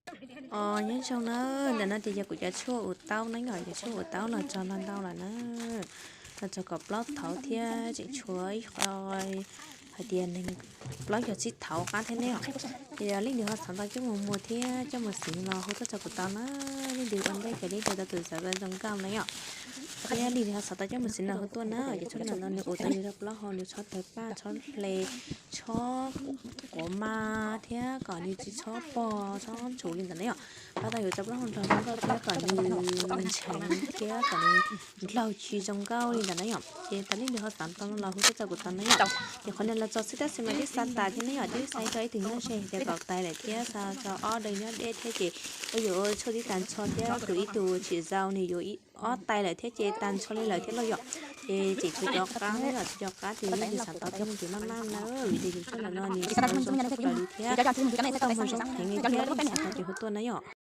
Os, nyob zoo na, ntawm no ces yog kuv cov tshuaj ua tau na yom, cov tshuaj ua tau los txog ntau lawm na. Los txog kaum plaub thauv thiab tseem tshuav ib qho hais tias nees plaub caug tsib thauv qab thiab ne yom. Ces yog leej twg ho xav tau coj mus muag thiab coj mus xeev los hu tuaj rau kuv tau na. Leej twg ua ntej ces leej twg tau tus xav tau zoo nkauj na yom. Thiab leej twg ho xav tau coj mus xeev los hu tuaj na. Ces tshuaj no nws ua tau li rau plaub hau, nws tshob tawg paj, tshob hle, tshob quav mas thiab kom nws tsis tshob pog tshob ntsuav li ntawd na yom. Pab tau yuav rau plaub hau nrog zoo nkauj thiab kom nws ntsheev thiab kom nws ndlaug tsis zoo nkauj li ntawd na yom. Ces tas leej twg ho xav tau los hu tuaj rau kuv tau na yom. Ces qhov no los txog xwb tab sis mas twb xa tas thiab ne yom, twb xa tso ib tug nyob ze ces kaum tais lawm thiab xa tso ob daim nyob deb thiab ces ua yuav tshuaj tib tag nrho thiab tus ib tug tsis zau nws yuav ob tais lawm thiab ces tag nrho li lawm thiab lauj yom. Ces tseem tshuav cov qab na yom, tshuav cov qab ces leej twg xav tau thiab leej twg maj maj na, vim tias yus tshuaj no nws tsis tau zoo tshaj plaws li thiab tau mus zoo heev li thiab leej twg xav tau ces hu tuaj na yom.